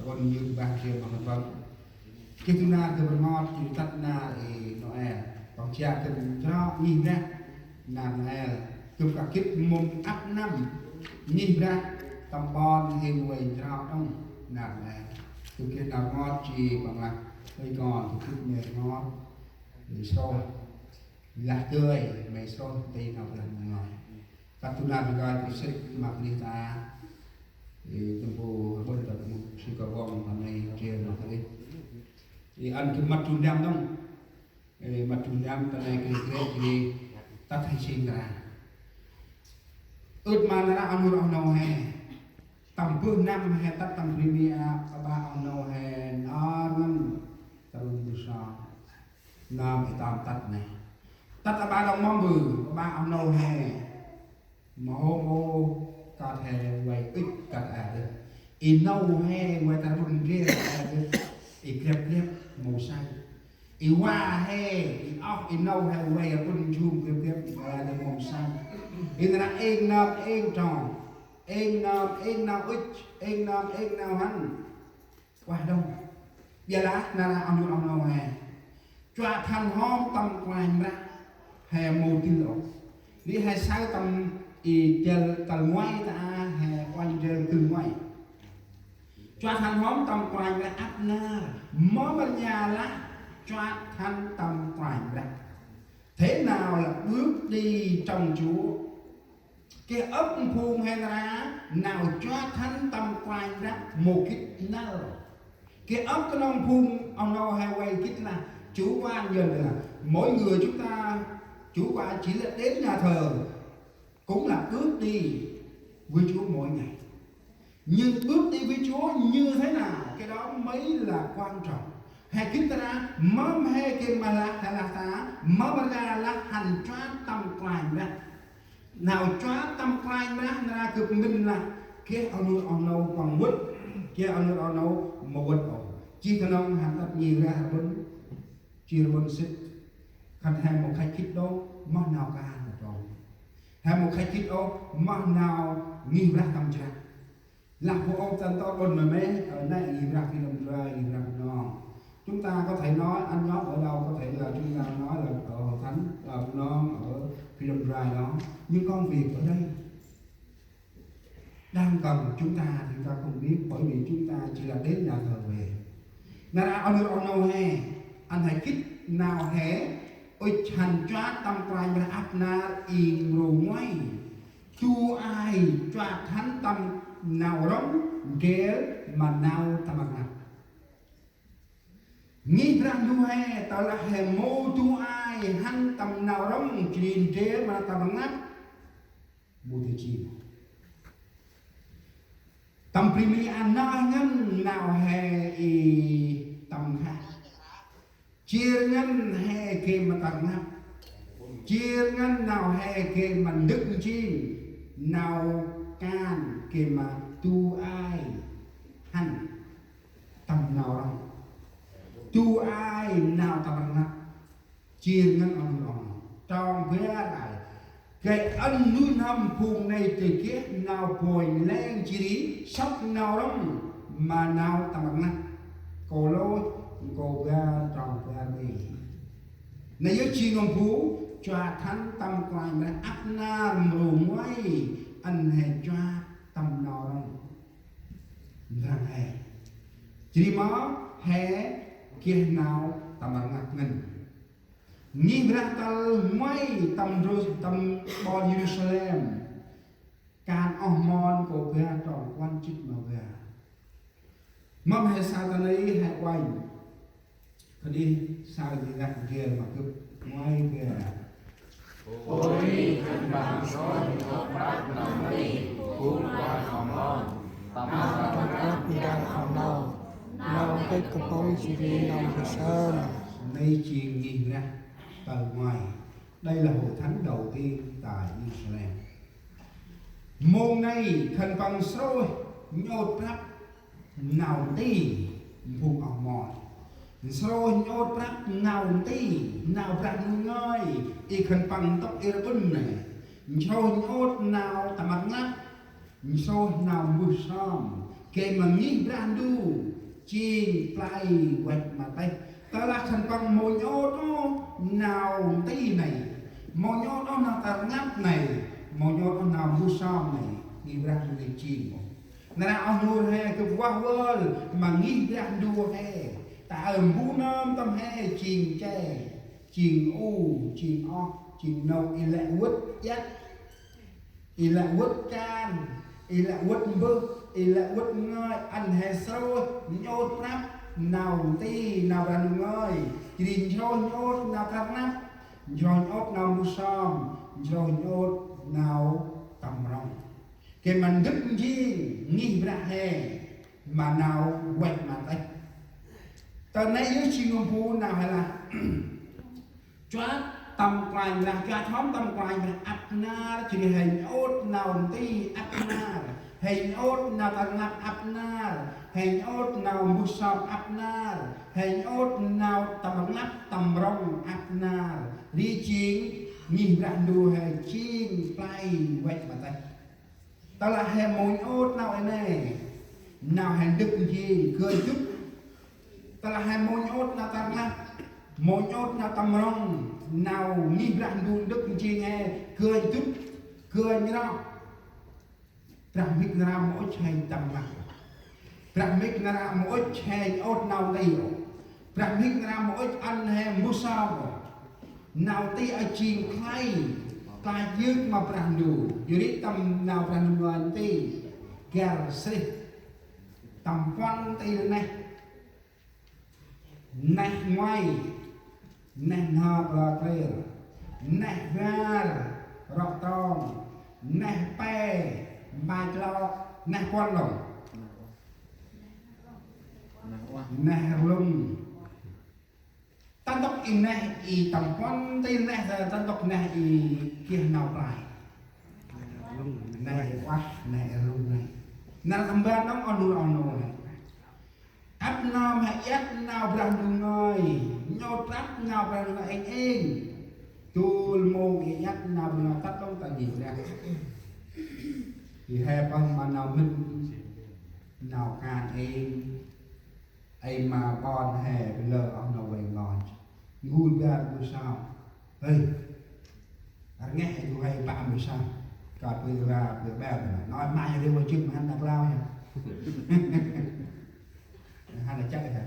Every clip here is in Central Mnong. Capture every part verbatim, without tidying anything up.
Kon yơk bah jêng ma khân păng. Geh du nar gâp rngot jêh ri tât nar i Nôel. Păng jă gâp njrŏ ngih brah nar Nôel. Gâp kah gĭt mŭm ăp năm ngih brah tâm ƀon hên vay njrŏ đŏng nar Nôel. Gâp geh nau rngot jêh păng lah: Ơi kon, gâp gĭt may rngot, may srôih. Lah dơi, may srôih nti nau brah ngơi. Kah du nar ngơi gâp sĭt ma Krist ta. Ê, tâm pô ƀon ta mŭt si kơ vong ta nây jêng ma Krist. Ê, ăn gâp măt jŭn năm đŏng. Ê, măt jŭn năm ta nây Krist, Krist jêh ri tât he sĭn ta. Ơt ma nar aơ oh nô, oh nô he. Tâm bơh năm he tât tâm bri mi a, aƀă oh nô he nar ngăn ta run bơh sa. Nơm i tâm tât nây. Tât aƀă đŏng mâm bơh, aƀă oh nô he. Ma hôm ôh kơt he vay ŭch kơt a dơh. I nô he vay ta run ndrel a dơh. I grep grep mâu say. I va he, i oh, i nô he vay run jum grep grep a dơh mâu say. I nra êng nơm êng trong. Êng nơm êng nau ŭch, êng nơm êng nau hăn. Ueh đŏng. Ƀiălah nar aơ oh nô, oh nô he. Chuă than hom tâm Kôranh Brah he mâu dơi ôh. Ri he saơ tâm i ndrel tal nguay ta a he uănh ndrel tal nguay. Chuă than hom tâm Kôranh Brah ăp nar. Mâm rnha lah chuă than tâm Kôranh Brah. Thế nào là bước đi trong Chúa? Geh âk phung he nra nau chuă than tâm Kôranh Brah mâu gĭt năl. Geh âk knŏng phung oh nô he vay gĭt lah Chúa Ban Nhân là mỗi người chúng ta, Chúa Ban chỉ là đến nhà thờ cũng là bước đi với Chúa mỗi ngày. Nhưng bước đi với Chúa như thế nào, cái đó mới là quan trọng. He gĭt ta mâm he geh ma lah, he lah ta mâm rnha lah hăn chuă tâm Kôranh Brah. Nau chuă tâm Kôranh Brah nra gâp mĭn lah geh oh nô, oh nô păng vât, geh oh nô, oh nô mâu vât ôh. Jêh knŏng hăn tât ngih brah rbŭn, jêh rbŭn sĭt. Khân he mâu khay gĭt đŏng moh nau kan ta trong. He mâu khay gĭt ôh moh nau ngih brah tâm jrăng. Lah bu ôp tăn tôr ƀon ma meh, ơ, nê, ngih brah Philem Drai, ngih brah Bunong. Chúng ta có thể nói, anh nhóm ở đâu có thể là chúng ta nói là, ờ, hội thánh, ờ, Bunong ở Philem Drai đó. Nhưng công việc ở đây đang cần chúng ta thì ta không biết, bởi vì chúng ta chỉ là đến nhà thờ về. Nar aơ oh nô, oh nô he, ăn he gĭt nau he ŭch hăn chuă tâm Kôranh Brah ăp nar i mrô nguay. Du ai chuă than tâm nau rŏng ndrel ma nau tâm rnglăp. Ngih brah Nôel tơlah he mâu du ai hăn tâm nau rŏng jêh ri ndrel ma nau tâm rnglăp, mâu dơi jêng. Tâm bri mi a nơh ngăn nau he i tâm nkhah. Jêr ngăn he geh ma tâm rnglăp. Jêr ngăn nau he geh ma ndâk njêng. Nau kan geh ma du ai hăn tâm nau rŏng. Du ai nau tâm rnglăp. Jêr ngăn oh nô, oh nô. Trong bar ai. Gay ăn nuih n'hâm phung nây dơi geh nau bonh leng jêh ri sŏk nau rŏng ma nau tâm rnglăp. Kôlôs nkô̆ bar trong bar nây. Nây yơh jêng nơm bu chuă than tâm Kôranh Brah ăp nar mrô nguay ăn he chuă tâm nau rŏng ndrăng he. Jêh ri ma he geh nau tâm rnglăp ngăn. Ngih brah tal nguay tâm Rô-, tâm ƀon Yêrusalem. Kan oh mon nkô̆ bar trong puăn jê̆t ma bar. Mâm he saơ ta nây he uănh. Khân ih saơ ngih brah ndrel ma gâp nguay bar. Ôi khân păng srôih oh prăp nau nti, phung kuăl oh mon. Tâm rnglăp ndrăng oh nô. Nau kêk kpŭng jêh ri nau mpôl sơm. Nây jêng ngih brah tal nguay. Đây là hội thánh đầu tiên tại Jerusalem. Mông nây khân păng srôih nhŭp prăp nau nti phung oh mon. Srôih nhŭp prăp nau nti, nau brah nuih ngơi, i khân păng ntŭk i rbŭn nây. Srôih nhŭp nau tâm rnglăp, srôih nau mbơh sơm, Gay ma ngih Brah Ndu jêng play văch ma têh. Tơlah khân păng mâu nhŭp ôh nau nti nây, mâu nhŭp ôh nau tâm rnglăp nây, mâu nhŭp ôh nau mbơh sơm nây, ngih Brah Ndu nây jêng mâu. Nar aơ oh nô he gâp vah vơl ma ngih Brah Ndu he, ta aơ mbu nơm tâm he jêng che, jêng u, jêng oh, jêng nôk i lĕ vât iăt, i lĕ vât kan, i lĕ vât mbơh, i lĕ vât ngơi, ăn he nsrôyh nhŭp prăp nau nti nau Brah Ndu ngơi. Jêh ri nsrôyh nhŭp nau tâm rnglăp, nsrôyh nhŭp nau mbơh sơm, nsrôyh nhŭp nau tâm rŏng. Gay ma ndâk njêng ngih Brah he ma nau văch ma têh. Tơ nây yơh jêng nơm bu nau he lah. Chuă tâm Kôranh Brah, chuă thŏm tâm Kôranh Brah ăp nar, jêh ri he nhŭp nau nti ăp nar, he nhŭp nau tâm rnglăp ăp nar, he nhŭp nau mbơh sơm ăp nar, he nhŭp nau tâm rnglăp tâm rŏng ăp nar. Ri jêng ngih Brah Ndu he jêng play văch ma têh. Tơlah he mâu nhŭp nau i nây, nau he ndâk njêng gơnh dŭt. Tơlah he mâu nhŭp nau tâm rnglăp, mâu nhŭp nau tâm rŏng, nau ngih Brah Ndu ndâk njêng he gơnh dŭt, gơnh roh. Brah mhĭk nar aơ mâu ŭch he tâm rnglăp. Brah mhĭk nar aơ mâu ŭch he nhŭp nau nti ôh. Brah mhĭk nar aơ mâu ŭch ăn he mbơh sơm ôh. Nau nti aơ jêng khlay, klach yơk ma Brah Ndu. Yor ri tâm nau Brah Ndu ngơi nti, găr srih. Tâm puăn nti neh. Neh ngoai, neh nhơ klơ klêr, neh bar, rŏ trong, neh pe, mpach lok, neh puăn lŏng. Neh rlŭng. Ta ntŭk i neh i tâm puăn nti neh, ta ntŭk neh i geh nau play. Neh uah, neh rlŭng neh. Nar tâm ban nŏng oh nô oh nô neh. Ăp nơm he iăt nau Brah Ndu ngơi, nhŭp prăp nau Brah Ndu ngơi êng êng. Dôl mông i iăt nau Brah Ndu ngơi tât đŏng ta ngih Brah. I he păng ma nau mĭn, nau kan êng. Ê ma ƀon he lơ oh nô vay ngot. Ngul bar bu sao. Hơi. Rngeh ê du hơi ba bu sao. Ka bu ba bu ba. Nói mai rê vô chừng mà hăn Đắk Lao hê. Hăn là chắc hê.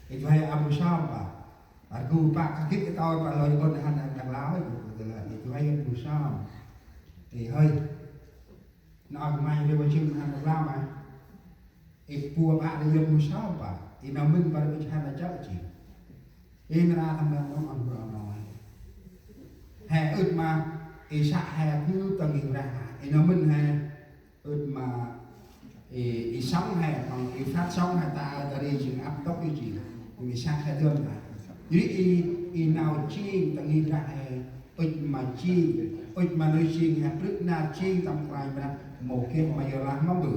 Ê du hơi a bu sao ba. Argu ba ka git ka tao ba lôi ƀon hăn Đắk Lao hê. Ê du hơi a bu sao. Ê hơi. Nau mai rê wa jim hăn lam ai. Ê pua ba rê yơh bu sao ba. Ê nau mĭn ba rê hăn a chau chi. Ê nra tâm ban nong ăn bro nong ai. He ưt ma. Ê sa he ku tăng ê ra. Ê nau mĭn he. Ưt ma. Ê, ê sông he. Tong ê phát sông he ta ta rê jing ăp tốc ê chi. Ê sa he dơm ta. Ê, ê, ê nau jing tăng ê ra he. Ŭch ma jêng, ŭch ma nui jêng he prĭt nar jêng tâm Kôranh Brah mâu geh ma yor lah ma mbư.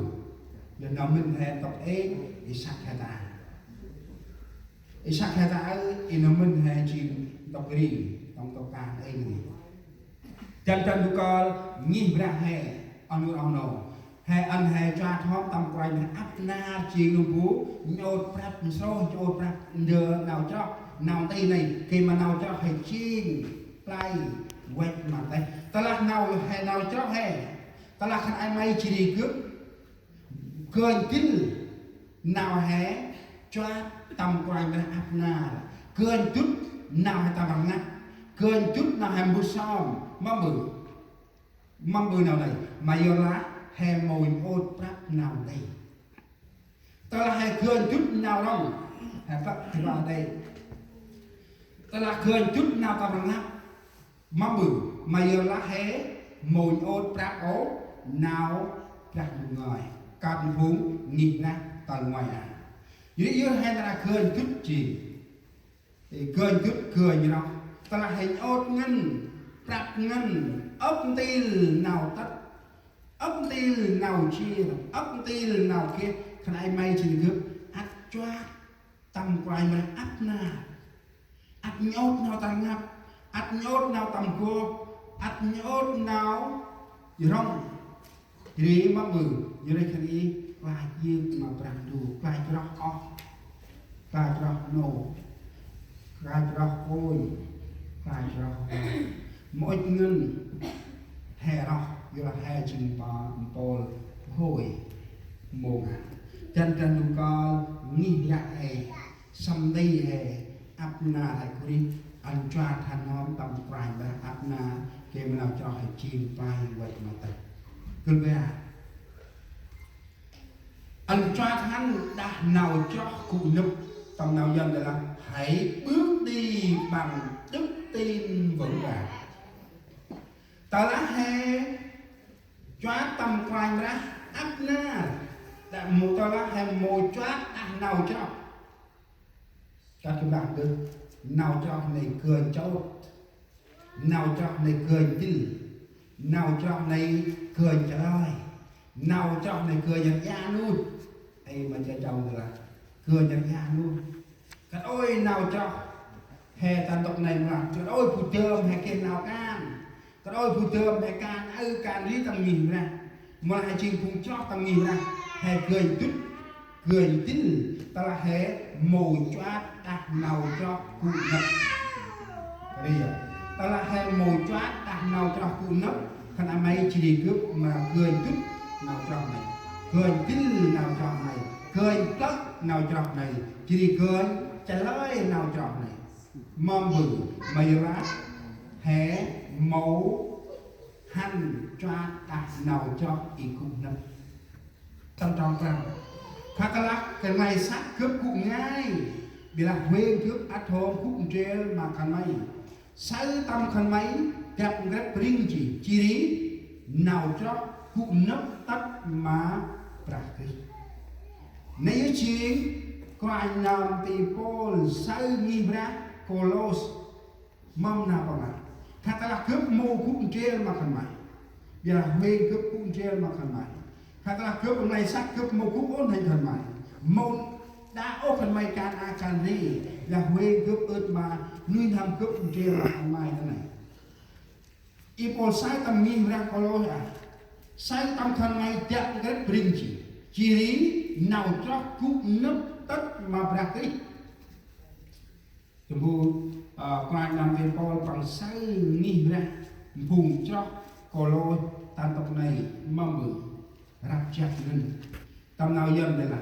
Yor nau mĭn he ntŭk êng, i săk he ta. I săk he ta ơ, i nau mĭn he jêng ntŭk ri, tong ntŭk kan êng ri. Dăn dăn du kơl ngih Brah he, ăn ur ăn nô. He ăn he chua thom tâm Kôranh Brah ăp nar jêng nơm bu, nhŭp prăp nsrôh, nhŭp prăp ndơ nau chroh, nau nti nây, gay ma nau chroh he jêng play văch ma têh. Tơlah nau he nau chroh he. Tơlah khân ay may jêh ri gâp. Gơnh dĭl nau he chua tâm Kôranh Brah ăp nar. Gơnh dŭt nau he tâm rnglăp. Gơnh dŭt nau he mbơh sơm. Ma mbư. Ma mbư nau nây. Ma yor lah he mâu nhŭp prăp nau nây. Tơlah he gơnh dŭt nau rŏng, he prăp he ba đê. Tơlah gơnh dŭt nau tâm rnglăp, ma mbư, ma yor lah he mâu nhŭp prăp ôh nau Brah Ndu ngơi. Kơt phung ngih neh tơl ngoai a. Yor yor he nar gơnh dŭt jêng. Ê, gơnh dŭt gơnh roh. Tơlah he nhŭp ngăn, prăp ngăn, âk ntil nau tât, âk ntil nau jêr, âk ntil nau geh, khân ay may jêng gâp, ăt chua tâm Kôranh Brah ăp nar. Ăt nhŭp nau tâm rnglăp, ăt nhŭp nau tâm gop, ăt nhŭp nau rŏng. Jêh ri ma mbư, jêh ri khân i, klach yơk ma Brah Ndu, klach roh oh, klach roh nô, klach roh kônh, klach roh oh. Mâu ŭch ngăn he roh, yor he jêng mpôl hôi mông a. Dăn Brah Ndu kơl ngih lĕ he, săm nti he, ăp nar he kri, ăn chuat hăn hŏm tâm Kôranh Brah, ăp nar gay ma nau chroh he jêng play văch ma tât. Gâp ƀiă ăn chuat hăn đah nau chroh gŭ nâp, tâm nau Yuăn lah hãy bước đi bằng đức tin vững vàng. Tơlah he chuat tâm Kôranh Brah, ăp nar, đah mâu tơlah he mâu chuat đah nau chroh. Kơt gâp lah dơh, nau chroh nây gơnh chôt, nau chroh nây gơnh dĭl, nau chroh nây gơnh chalơi, nau chroh nây gơnh rjao nuih. Ê, ma che chau lah gơnh rjao nuih. Kơt ôi nau chroh he ta ntŭk nây mra, kơt ôi bu dơm he geh nau kan, kơt ôi bu dơm he kan aơ kan ri tâm ngih Brah. Mâu lah he jêng phung chroh tâm ngih Brah, he gơnh dŭt, gơnh dĭl, tơlah he mâu chuat đah nau chroh gŭ nâp. Ri, tơlah he mâu chuat đah nau chroh gŭ nâp, khân may jêh ri gâp ma gơnh dŭt nau chroh nây, gơnh dĭl nau chroh nây, gơnh plơ̆ nau chroh nây, jêh ri gơnh chalơi nau chroh nây. Mâm ƀư? Ma yor lah he mâu hăn chuat đah nau chroh i gŭ nâp. Tâm trong prăm. Khă tơlah khân may săk gâp gŭ ngai, ƀiălah huêng gâp ăt hôm gŭ ndrel ma khân may. Saơ tâm khân may drăp ndrăp ring jêh, jêh ri nau chroh gŭ nâp tât ma Brah Krist. Nây yơh jêng Kôranh nơm nti Pôl saơ ngih Brah Kôlôs. Mâm nau păng lah. Khă tơlah gâp mâu gŭ ndrel ma khân may, ƀiălah huêng gâp gŭ ndrel ma khân may. Khă tơlah gâp nây săk gâp mâu gŭ ôn hên khân may, mâu đă ôh khân may kan a kan ri, ƀiălah huêng gâp ơt ma nuih n'hâm gâp ndrel ma khân may ta nây. I Pôl saơ tâm ngih Brah Kôlôs a, saơ tâm khân may drăp ndrăp ring jêh, jêh ri nau chroh gŭ nâp tât ma Brah Krist. Tâm bu, ơ, Kôranh nơm nti Pôl păng saơ ngih Brah phung chroh Kôlôs ta ntŭk nây mâm ƀư? Răp jăp ngăn. Tâm nau Yuăn lah